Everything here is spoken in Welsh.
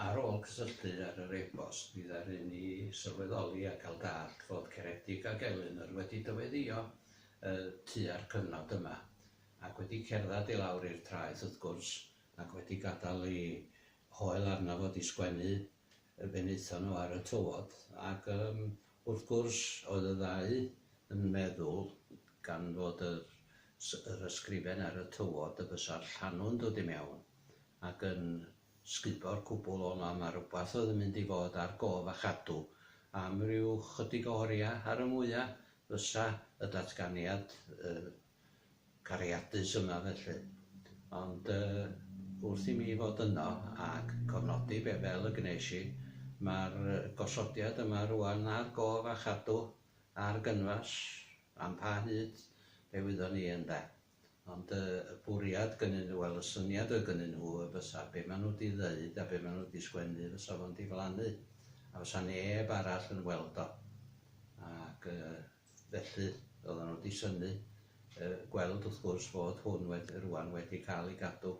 Ar ôl cysylltu ar yr e-bost, mi ddaru ni sylweddoli a cael dallt fod Ceredig ac Elinor wedi dyweddïo tua'r cyfnod yma, ac wedi cerdded i lawr i'r traeth wrth gwrs, ac wedi gadael ei hoel arno fo 'di sgwennu be wnaethon nhw ar y tywod, ac yym wrth gwrs oedd y ddau yn meddwl, gan fod yr yr ysgrifen ar y tywod, y bysa'r llanw'n dod i mewn ac yn sgubo'r cwbl o 'ma, ma' rwbath oedd yn mynd i fod ar gof a chadw am ryw chydig o oria ar y mwya fysa y datganiad yy cariadus yma felly. Ond yy wrth i mi fod yno ac cofnodi be fel y gnes i, ma'r gosodiad yma rŵan ar gof a chadw ar gynfas, am pa hyd, be wyddon ni ynde? Ond y y bwriad gynnyn nhw, wel y syniad oedd gynnyn nhw y fysa be maen nhw 'di ddeud a be maen nhw 'di sgwennu fysa fo'n diflannu, a fysa neb arall yn weld o. Ac yy felly oedden nhw 'di synnu yy gweld wrth gwrs fod hwn wedi rŵan wedi cael ei gadw.